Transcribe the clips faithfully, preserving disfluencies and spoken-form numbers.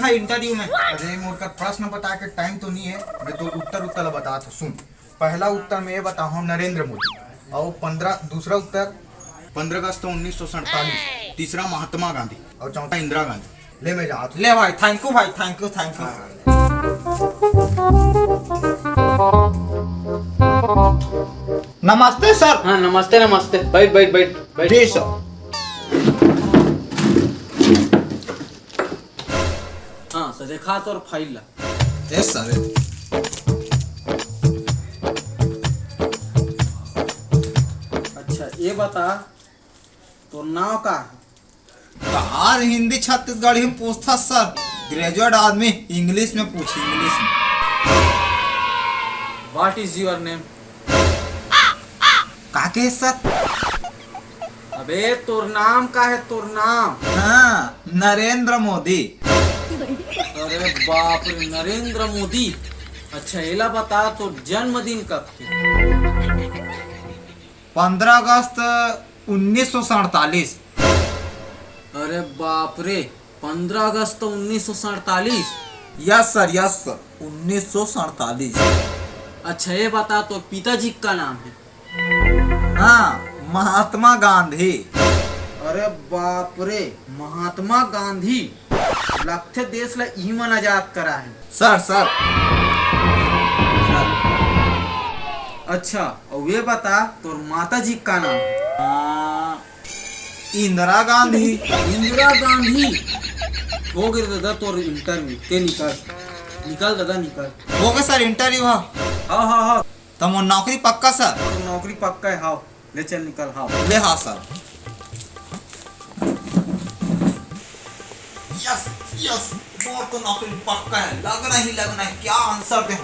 Interview में। अरे मोर कर प्रश्न बता के टाइम तो नहीं है, मैं तो उत्तर उत्तर ला बता था। सुन, पहला उत्तर में ये बता हूँ नरेंद्र मोदी, और पंद्रह, दूसरा उत्तर पंद्रह अगस्त उन्नीस सौ सैंतालीस, तीसरा महात्मा गांधी और चौथा इंदिरा गांधी। ले मैं जात हूँ। ले भाई, थैंक यू भाई, थैंक यू, थैंक यू। नमस्ते सर। हाँ, नमस्ते, नमस्ते। बैठ, बैठ, बैठ, बैठ। जी सर। हाँ, तो देखा तोर फाइल ला। Yes sir. अच्छा, ये बता, तोर नाव का है? तहार हिंदी छत्तीसगढ़ी में पूछता सर, ग्रेजुएट आदमी इंग्लिश में पूछ, इंग्लिश में। What is your name? का के सर? अबे तोर नाम का है, तोर नाम? हाँ, नरेंद्र मोदी। अरे बाप रे, नरेंद्र मोदी। अच्छा, एला बता, तोर जन्मदिन कब के? पंद्रह अगस्त उन्नीस सौ सैंतालीस। अरे बाप रे, पंद्रह अगस्त उन्नीस सौ सैंतालीस? यस सर, यस सर, उन्नीस सौ सैंतालीस। अच्छा, ये बता, तोर पिताजी का नाम है? हाँ, महात्मा गांधी। अरे बाप रे, महात्मा गांधी। लगथे देश ला इही मन आजाद करा है। Sir, sir. सर। अच्छा, और ये बता, तोर माता जी का नाम है? आ, इंदिरा गांधी। इंदिरा गांधी। हो गए दादा तोर इंटरव्यू, ते निकल। निकल दादा, निकल। हो गए सर इंटरव्यू, हाँ। हाँ, हाँ, हाँ। त मोर नौकरी पक्का सर? तोर नौकरी पक्का है, हाव। ले चल निकल, हाव। ले हाँ सर। यस, यस, मोर तो नौकरी पक्का है, लगना ही लगना है, क्या आंसर दे।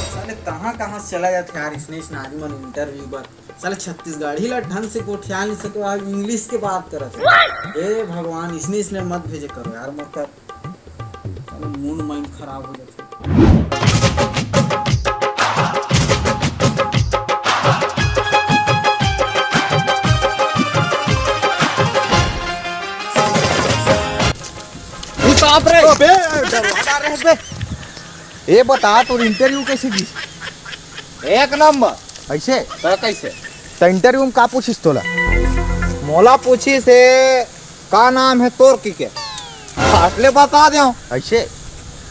साले कहाँ कहाँ से चला जाथे यार, इसने इस नारी मन इंटरव्यू बर। साले छत्तीसगढ़ी ला ढंग से गोठिया नहीं सके, अब इंग्लिश के बात करत है। हे भगवान, इसने इसने मत भेजे करो यार, मोर कर मूड माइंड खराब हो जाथे। बाप रे। अबे, डरवा रहे बे। ए बता, तोर इंटरव्यू कैसे गिस? एक नंबर। ऐसे? तो कैसे? तो इंटरव्यू में का पूछिस तोला? मोला पूछिस हे, का नाम है तोर की के? फाट ले बता दे। ऐसे?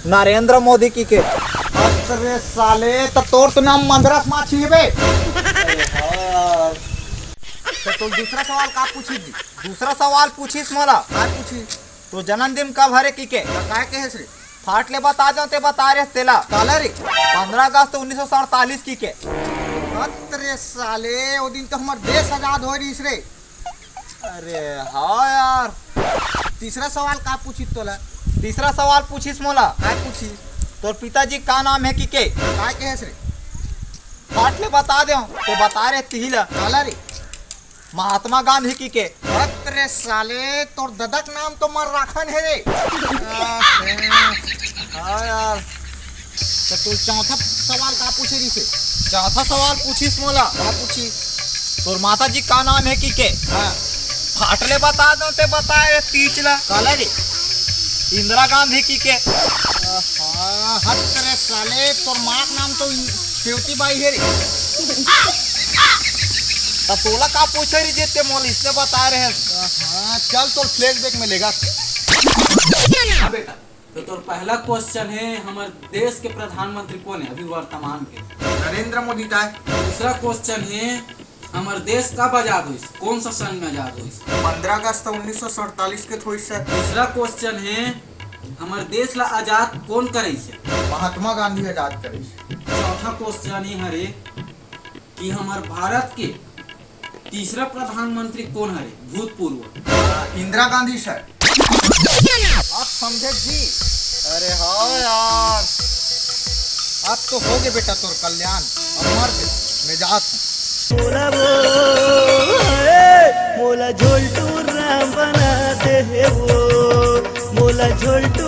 नरेंद्र मोदी की के। अरे साले, तो तोर तो नाम मंदरस माछी है बे। अरे हाँ। तो तू दूसरा सवाल का पूछिस जी? दूसरा सवाल पूछिस मोला। का पूछिस? तो जन्मदिन कब हरे की के? तो काय कहे रे? फाट ले बता दो, ते बता रहे तेला। काला रे? पंद्रह अगस्त उन्नीस सौ सैंतालीस की के। अरे साले, वो दिन तो हमार देश आजाद हो रहीस रे। अरे हाँ यार। तीसरा सवाल का पूछिस तोला? तीसरा सवाल पूछिस मोला। का पूछिस? तोर पिताजी का नाम है की के? का कहेस रे? फाट ले बता दे, ते बता रहे तिही ला। काला रे? महात्मा गांधी की के। अरे साले, तोर ददक नाम तो मर्राखन है रे। हाँ यार। तो तू चौथा सवाल का पूछे रहिसे? चौथा सवाल पूछिस मोला। का पूछिस? तोर माता जी का नाम है की के? हाँ। फाट ले बता दो, ते बताए रे तीच ला। काला रे? इंदिरा गांधी की के। हाँ, हट रे साले, तोर माँ का नाम तो सेवती बाई है रे। त तोला का पूछे रहिसे ते मोला इसने बता रहे हैं। हाँ, चल तोर फ्लैशबैक में लेगा। हाँ बेटा, तो तोर पहला क्वेश्चन है, हमारे देश के प्रधानमंत्री कौन है अभी वर्तमान के? नरेंद्र मोदी का है। दूसरा क्वेश्चन है, हमारे देश कब आजाद होइस? कौन सा सन में आजाद होइस? पंद्रह अगस्त उन्नीस सौ सैंतालीस के होइस सर। तीसरा क्वेश्चन है, हमारे देश ला आजाद कौन करइस? महात्मा गांधी आजाद करइस। चौथा क्वेश्चन ये हरे कि हमारे भारत के तीसरा प्रधानमंत्री कौन हरे भूतपूर्व? आ, इंदिरा गांधी सर। आप समझे जी? अरे हाँ यार, अब तो हो गए बेटा तोर कल्याण। अब मर दे, मैं जात हूँ। मोला वो, हे, मोला झोलटू राम बना दे हे वो, मोला झोलटू